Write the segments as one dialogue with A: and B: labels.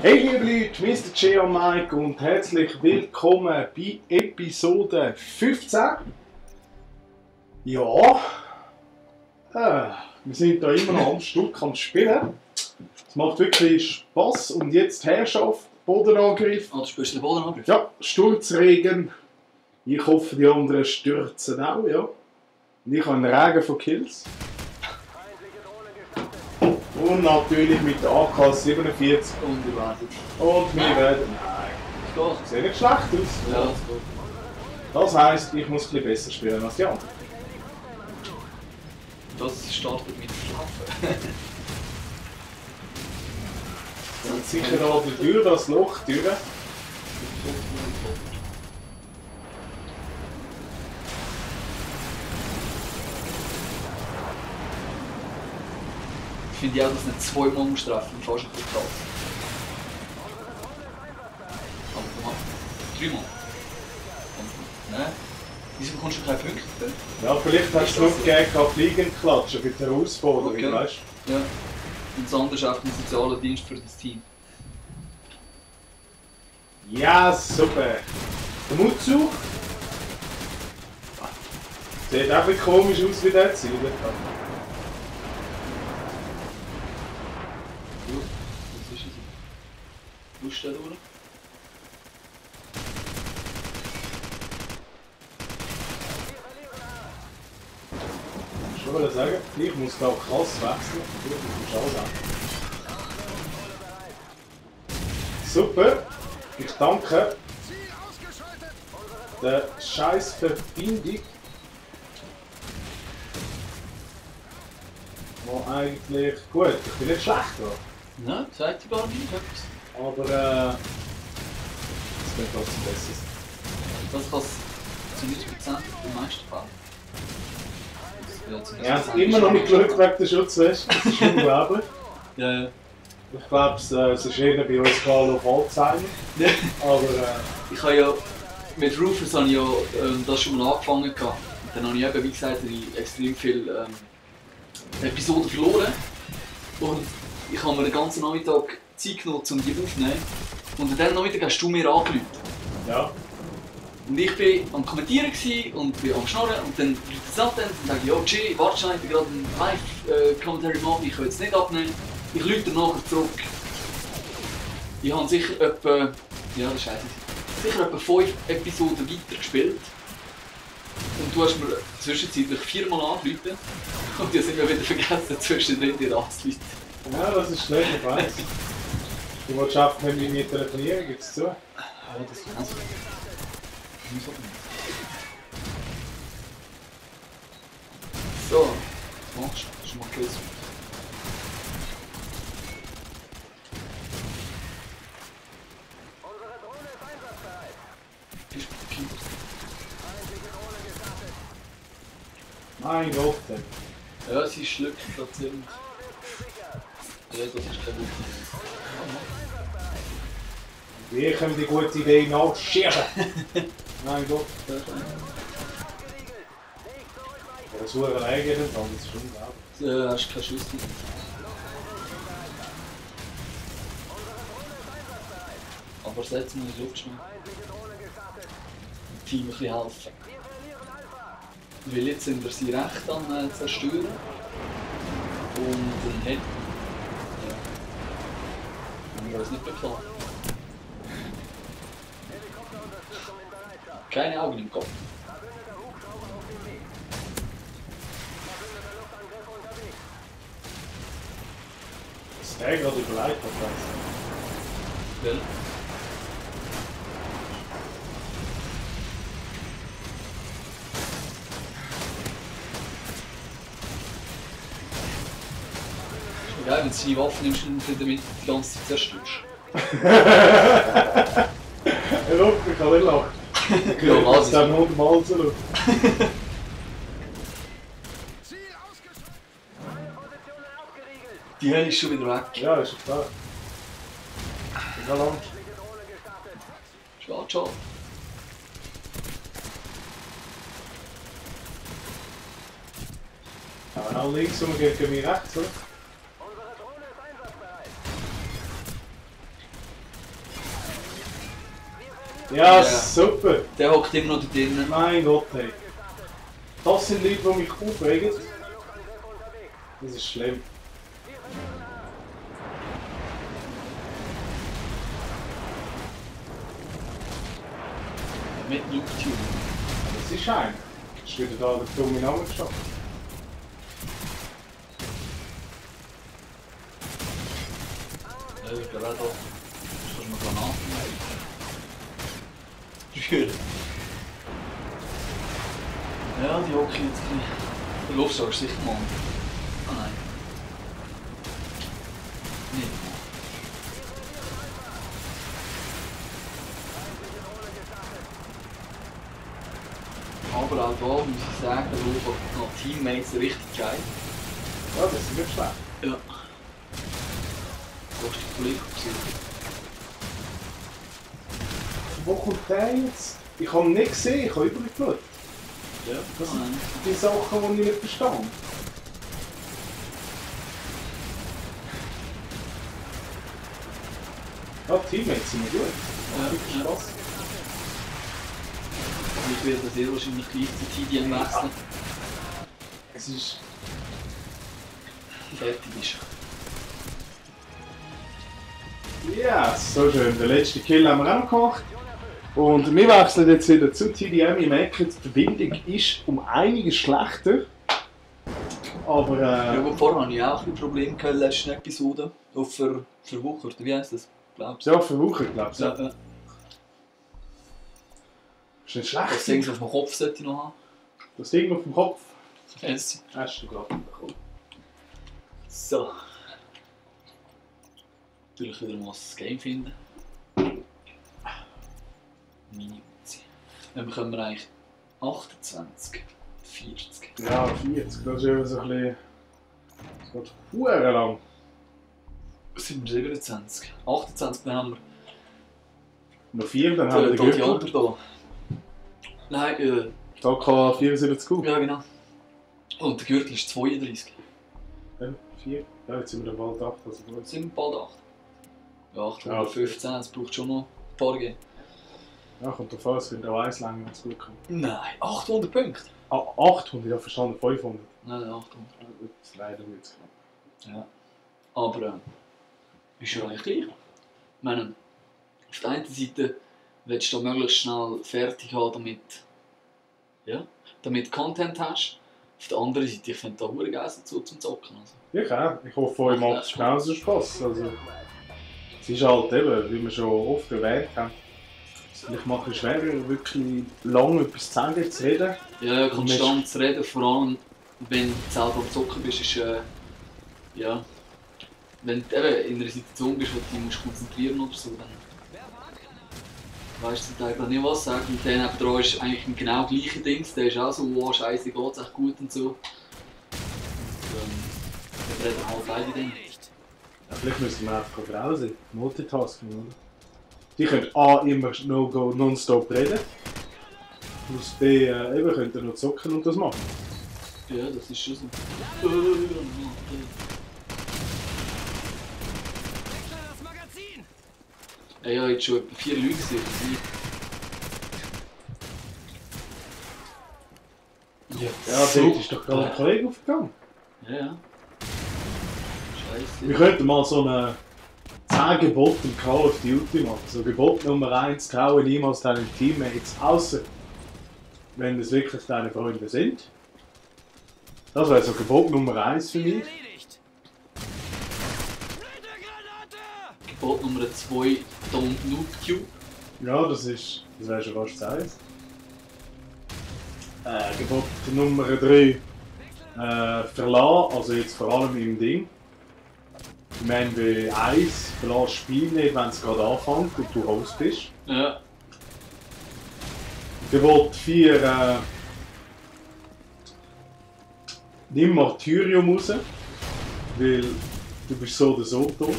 A: Hey liebe Leute, Mr. J und Mike und herzlich willkommen bei Episode 15. Ja, wir sind da immer noch am Stück am Spielen. Es macht wirklich Spass und jetzt Herrschaft, Bodenangriff.
B: Ah, du spielst den Bodenangriff?
A: Ja, Sturzregen. Ich hoffe, die anderen stürzen auch, ja. Und ich habe einen Regen von Kills. Und natürlich mit der AK-47.
B: Unerwartet.
A: Und wir werden... Nein,
B: Es
A: sieht nicht schlecht aus.
B: geht. Ja, es geht.
A: Das heisst, ich muss ein bisschen besser spielen als die anderen.
B: Das startet mit Schlafen.
A: Und sicher da durch das Loch durch.
B: Ich finde ja auch, dass nicht zweimal muss treffen, fast ein bisschen krass. Aber komm mal, dreimal. Und, ne? Wieso bekommst du keine Punkte?
A: Ja, vielleicht hast du noch gegeben, Fliegen klatschen für die Herausforderung,
B: Okay.
A: weißt
B: Ja. Und das andere ist einfach ein sozialer Dienst für das Team.
A: du? Ja, super. Der Mutsu. Sieht auch ein bisschen komisch aus wie der Ziel.
B: Gut, was ist es? Lust da durch?
A: Ich wollte sagen, ich muss da auch krass wechseln. Gut, das ist alles auch. Super. Ich danke der scheiß Verbindung. Wo eigentlich gut, ich bin nicht schlecht da.
B: Nein, sagt dir gar nicht etwas.
A: Aber es wird trotzdem besser sein.
B: Das kann es zu 90% im meisten Fall.
A: Wir haben es immer noch nicht geschaut wegen der Schutzweste, das ist unglaublich.
B: Ja, ja.
A: Ich glaube, es ist eher bei uns Carlo auf Alzheimer. Aber
B: Ich habe ja mit Rufus habe ich ja das schon mal angefangen gehabt. Und dann habe ich eben, wie gesagt, extrem viele Episoden verloren. Und ich habe mir den ganzen Nachmittag Zeit genommen, um die aufzunehmen. Und an diesem Nachmittag hast du mir angerufen.
A: ja,
B: Und ich war am Kommentieren und bin am Schnarren und dann ruft es ab und sage ich, ja Jay, warte schnell, ich bin gerade ein Live-Commentary machen, ich kann jetzt nicht abnehmen. Ich rufe nachher zurück. Ich habe sicher etwa, ja das ist scheiße, sicher etwa 5 Episoden weitergespielt. Und du hast mir zwischenzeitlich 4-mal angerufen und ich habe wieder vergessen, zwischendrin dir anzurufen.
A: ja, das ist schlecht, ich weiß. Du wolltest einfach nicht mit mir telefonieren, gibt es zu?
B: Ja, das kann so. So, was machst du? Hast du mal Kills? Bist du Kind?
A: Mein Gott.
B: Ja, sie schluckt gerade ziemlich. Ja, das ist kein Wunder.
A: Wie können die gute Idee nachschieben? Mein Gott. Der Suche alleine geht nicht, das ist unglaublich.
B: Ja, hast keinen Schuss mehr. Aber setzen wir uns aufgeschnitten. Dem Team ein bisschen helfen. Weil jetzt sind wir sie recht am zerstören. Und dann hätten ja. Haben wir uns nicht beklagt. Keine Augen im Kopf.
A: Das ist der gerade überlegt hat.
B: Weil ist geil, wenn du seine Waffe nimmst und damit die ganze Zeit zerstörst.
A: Ruck, ich kann nicht lachen.
B: Ja, was
A: Das ist dann 100 Mal so laut.
B: Die Hölle ist schon wieder weg.
A: Ja, ist schon klar. Ist noch lang.
B: Schade, schade.
A: Aber auch links und gegen mich rechts, oder? Ja,
B: Ja.
A: super.
B: Der hockt immer noch da drinnen.
A: Mein Gott, hey. Das sind Leute, die mich aufregen. Das ist schlimm.
B: Mit YouTube.
A: Das ist einer. Ist wieder da der dumme Name geschafft.
B: Ja, ich glaube auch da. Kannst du mir Granaten nehmen? Ja, die hocke ich jetzt ein bisschen. Der Luftschlag ist sicher mal. Ah nein. Nicht. Aber auch da muss ich sagen, da schauen noch Teammates richtig geil.
A: Ja, das ist nicht schlecht.
B: Ja. Wo ist der Kollege gewesen?
A: Wo kommt der jetzt? Ich habe ihn nicht gesehen, ich habe übergeschaut.
B: Ja.
A: Das
B: Ah,
A: sind
B: nein.
A: die Sachen, die ich nicht verstehe. Ja, die Teammates sind gut.
B: Ja,
A: Wirklich
B: ja.
A: Spaß.
B: Also ich werde sehr wahrscheinlich gleich zu TDM wechseln.
A: Es ist...
B: Fertig ist.
A: Ja, so schön. Den letzten Kill haben wir auch noch gemacht. Und wir wechseln jetzt wieder zu TDM. Ich merke, die Verbindung ist um einiges schlechter. Aber
B: Ja, aber vorher hatte ich auch ein Problem in der letzten Episode. Auf Verwuchert, wie heisst das? Glaubst du?
A: ja, für Wochen, glaube ich.
B: Ja, ja.
A: Ist nicht
B: Das
A: schlecht.
B: Ding auf dem Kopf sollte ich noch haben.
A: Das Ding auf dem Kopf
B: Yes.
A: hast du gerade bekommen.
B: So. Natürlich wieder mal das Game finden. Meine Uzi. Dann bekommen wir eigentlich 28, 40.
A: Ja, 40. Das ist eben so ein bisschen... Das geht verdammt lang.
B: Sind wir 27? 28, dann haben wir
A: Noch 4, dann haben wir
B: die
A: den Gürtel.
B: anderen da. Nein,
A: Da kann 74 gut.
B: ja genau. Und der Gürtel ist 32.
A: Ja, 4. Ja, jetzt sind wir dann bald 8. Also gut.
B: Jetzt sind wir bald 8. Ja, 815, es braucht schon noch ein paar G.
A: Ja, kommt drauf an, es wird auch eins länger, wenn es gut kommt.
B: Nein, 800 Punkte?
A: Ah, 800, ja verstanden, 500.
B: Nein, 800.
A: Ja, gut, leider wird es knapp.
B: Ja. Aber ist ja eigentlich gleich. Ich meine, auf der einen Seite willst du da möglichst schnell fertig haben, damit du Content hast. Auf der anderen Seite, ich finde da verdammt geil dazu zum Zocken. Also.
A: Ich auch. Ich hoffe, euch macht es genauso Spass. Also, es ist halt eben, wie wir schon oft erwähnt haben, ich mache es schwerer, wirklich lange etwas zu sagen, zu reden.
B: Ja, konstant zu reden, vor allem wenn du selber am Zocken bist, ist ja, wenn du eben in einer Situation bist, wo du dich musst konzentrieren oder so, dann weißt du eigentlich nicht, was sagen. Und dann nebenan ist eigentlich ein genau gleiche Dings, der ist auch so, oh scheiße, geht's echt gut und so. Dann reden halt beide Dinge.
A: Ja, vielleicht müssen wir einfach draußen Multitasking, oder? Die können A immer no-go nonstop reden. Plus B eben könnt ihr noch zocken und das machen.
B: Ja, das ist schon so. Ja, ich habe jetzt schon etwa 4 Leute gesehen. Ja,
A: Ja, dort ist doch gerade ein Kollege aufgegangen.
B: Ja, ja. Scheiße.
A: Wir könnten mal so eine 10 Gebote im Call of Duty machen. So Gebot Nummer 1, traue niemals deinen Teammates, außer wenn es wirklich deine Freunde sind. Das wäre so Gebot Nummer 1 für mich.
B: Gebot Nummer 2, Don't Noob Cube.
A: Ja, das wäre schon fast das 1. Gebot Nummer 3, verlass, also jetzt vor allem im Ding. Ich meine, bei 1 verlass das Spiel nicht, wenn es gerade anfängt und du Host bist.
B: Ja.
A: Gebot 4, nimm Martyrium raus, weil du bist so oder so tot.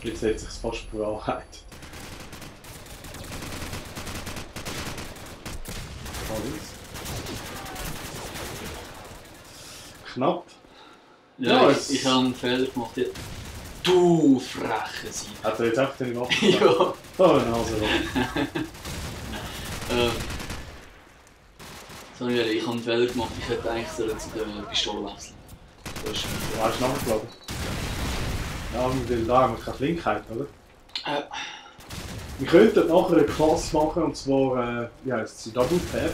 A: Jetzt hat sich fast bewahrheitet. Knapp.
B: Ja,
A: Ja,
B: ich habe einen Fehler gemacht. Du freche Sieg.
A: Hat er jetzt einfach den Waffe?
B: Ja.
A: Oh, Nase.
B: Ich habe einen Fehler gemacht, ich hätte eigentlich zu der Pistole wechseln. Das ist
A: Du hast nachgeladen. Ja, weil da haben wir keine Flinkheit, oder? Wir könnten nachher eine Klasse machen, und zwar, wie heisst sie, Double Tap.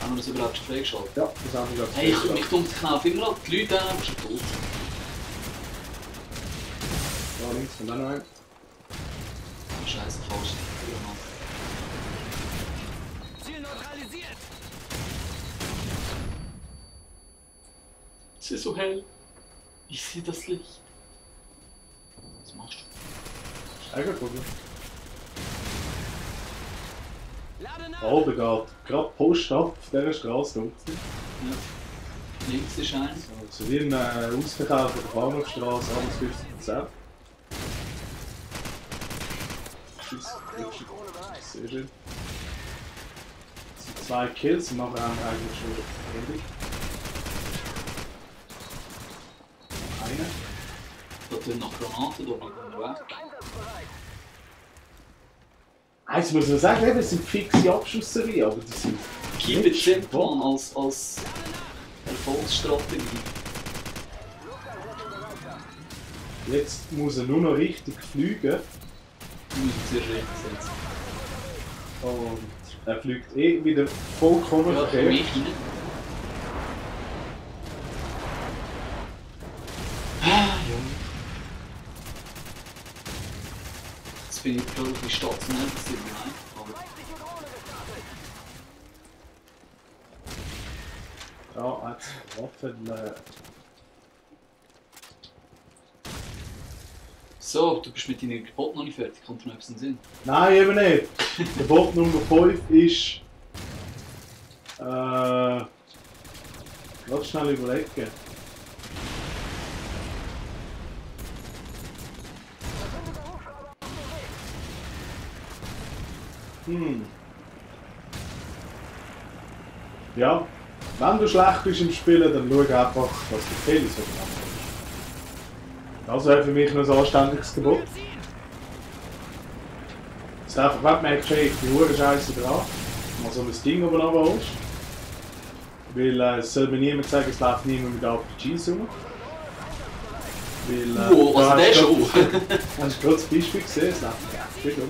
B: haben wir das überhaupt schon freigeschaltet?
A: Ja, das haben wir gerade
B: Hey, ich dumm dich auf immer an, die Leute haben schon tot.
A: Da links von da noch ein.
B: Scheiße, falsch.
C: Ziel neutralisiert!
B: Es ist so hell. Ich sehe das Licht. Was machst du?
A: Steigerkugel.
C: Lade nach!
A: Da oben geht gerade Post ab, auf dieser Straße unten.
B: Ja. Links ist eins.
A: Also wie ein Ausverkauf auf der Bahnhofstraße, alles 50%. Sehr schön. Das sind 2 Kills und nachher haben wir eigentlich schon fertig. Eine.
B: Da tun noch Granaten, da bleiben wir weg.
A: Eins muss man sagen, das sind fixe Abschussserien, aber die sind
B: Keep it simple als Erfolgsstrategie.
A: Jetzt muss er nur noch richtig fliegen
B: Du musst es sehr richtig setzen.
A: und er fliegt eh wieder vollkommen
B: Ja, für
A: verkehrt.
B: mich rein. Jetzt bin ich gerade ein bisschen stationär, das tut mir leid. Aber
A: Ja, jetzt Waffen.
B: so, du bist mit deinem Gebot noch nicht fertig, kommt dir noch etwas in den Sinn?
A: Nein, eben nicht. Der Bot Nummer 5 ist. Lass schnell überlegen. Ja, wenn du schlecht bist im Spielen, dann schau einfach, was du Fehler so gemacht hast. Das wäre für mich noch ein anständiges Gebot. Dass du einfach, wenn du merkst, hey, ich bin hure Scheiße dran, mal so ein Ding oben runterholst. Weil es soll mir niemand sagen, es läuft niemand mit RPGs rum. Weil,
B: Oh, also der schon!
A: Hast du gerade das Beispiel gesehen? Es läuft nicht rum.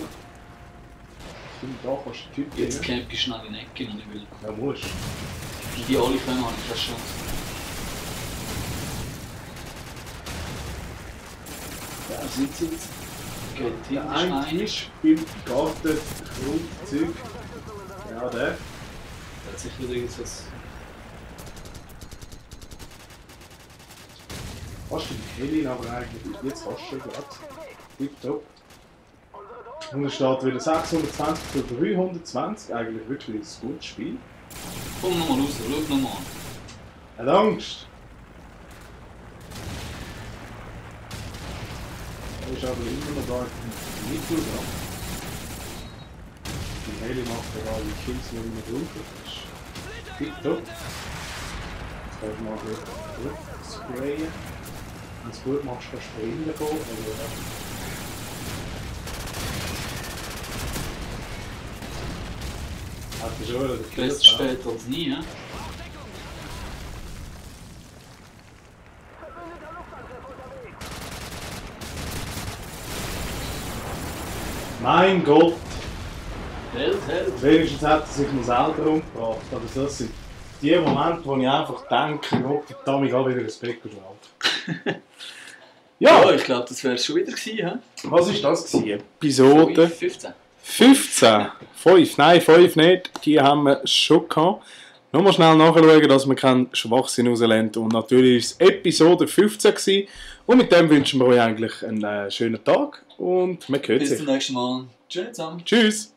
A: Ich finde, da kannst du den Typ
B: Jetzt
A: gehen.
B: camp ich schnell in die Ecke, wenn ich will.
A: Ja, musst.
B: Wenn die alle können, habe ich keine Chance.
A: Ja,
B: Wo sind sie jetzt? Geht
A: der
B: hinten
A: eine
B: Stein.
A: ist beim Garten Grundzeug. Ja, der.
B: Der hat sicher wieder irgendwas.
A: Fast im Heli, aber eigentlich jetzt fast schon gerade. Tipptopp. Und es steht wieder 620 zu 320. Eigentlich wirklich ein gutes Spiel.
B: Komm nochmal raus, schau nochmal an.
A: Hat Angst. Er ist aber immer noch da im Mittelgrad. Die Heli macht ja alle Kills, die wir brauchen. Das ist tipptopp. Jetzt kannst du mal wieder sprayen. Wenn du es gut machst, kannst du springen gehen. Hat er schon wieder den Kill
B: Besser
A: gehabt.
B: spät als nie, ja?
A: Mein Gott!
B: Hält.
A: Wenigstens hat er sich noch selber umgebracht. Aber das sind die Momente, wo ich einfach denke, Gott, verdammt, ich habe wieder Respekt geschlagen.
B: Ja, ich glaube, das wäre es schon wieder gewesen, hä?
A: Was war das? Episode
B: 15.
A: 15. 5, nein, 5 nicht. Die haben wir schon gehabt. Nochmal schnell nachschauen, dass man keinen Schwachsinn rauslässt. Und natürlich war es Episode 15 gewesen. Und mit dem wünschen wir euch eigentlich einen schönen Tag. Und man hört
B: Bis
A: sich.
B: zum nächsten Mal. Tschüss zusammen.
A: Tschüss!